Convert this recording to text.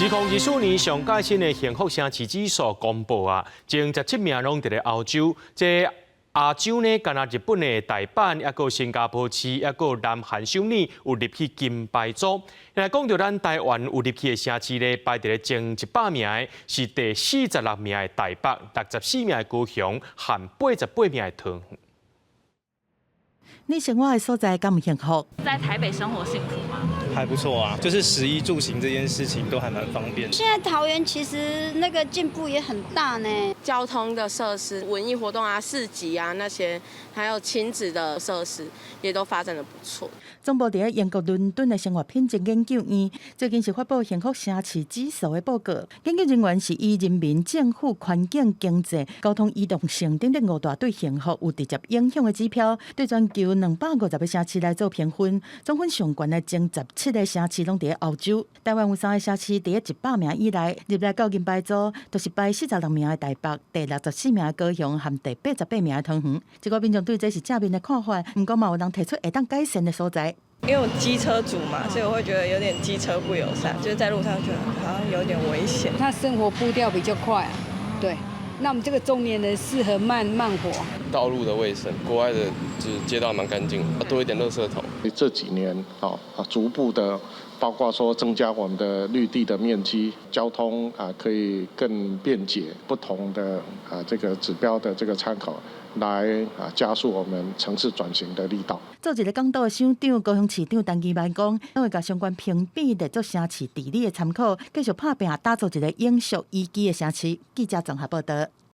2024年上蓋新的幸福城市指數公布啊，前17名攏佇咧歐洲，這亞洲呢，干焦日本的大阪，抑閣新加坡市，抑閣南韓首爾有入去金牌組。來講著咱台灣有入去的城市咧，排佇咧前100名的是第46名的台北，64名的高雄，和88名的桃園。你生活的所在敢有幸福？在台北生活幸福嗎？還不錯啊，就是食衣住行這件事情都還蠻方便。現在桃園其實那個進步也很大呢，交通的設施、文藝活動啊、市集啊那些，還有親子的設施，也都發展得不錯。總部佇咧英國倫敦的生活品質研究院最近是發布幸福城市指數的報告。研究人員是以人民、政府、環境、經濟、交通移動性等等五大對幸福有直接影響的指標，對全球250個城市來做評分，總分上懸的前17個城市攏佇咧歐洲。台灣有三個城市佇咧100名以內，入來到銀牌組，就是排46名的台北，第64名的高雄，和第88名的桃園。這個民眾對這是正面的看法，毋過嘛有人提出會當改善的所在。因為我機車族嘛，所以我會覺得有點機車不友善，就是在路上覺得好像有點危險。他生活步調比較快，對。那我們這個中年人適合慢慢活。道路的衛生，國外的就是街道蠻乾淨，多一點垃圾桶。這幾年啊，逐步的，包括說增加我們的綠地的面積，交通啊可以更便捷，不同的啊這個指標的這個參考，來啊加速我們城市轉型的力道。做一个港島的省長，高雄市長陳其邁講，會共相關評比列做城市治理的參考，繼續拍拚打造一個永續宜居的城市。記者綜合報道。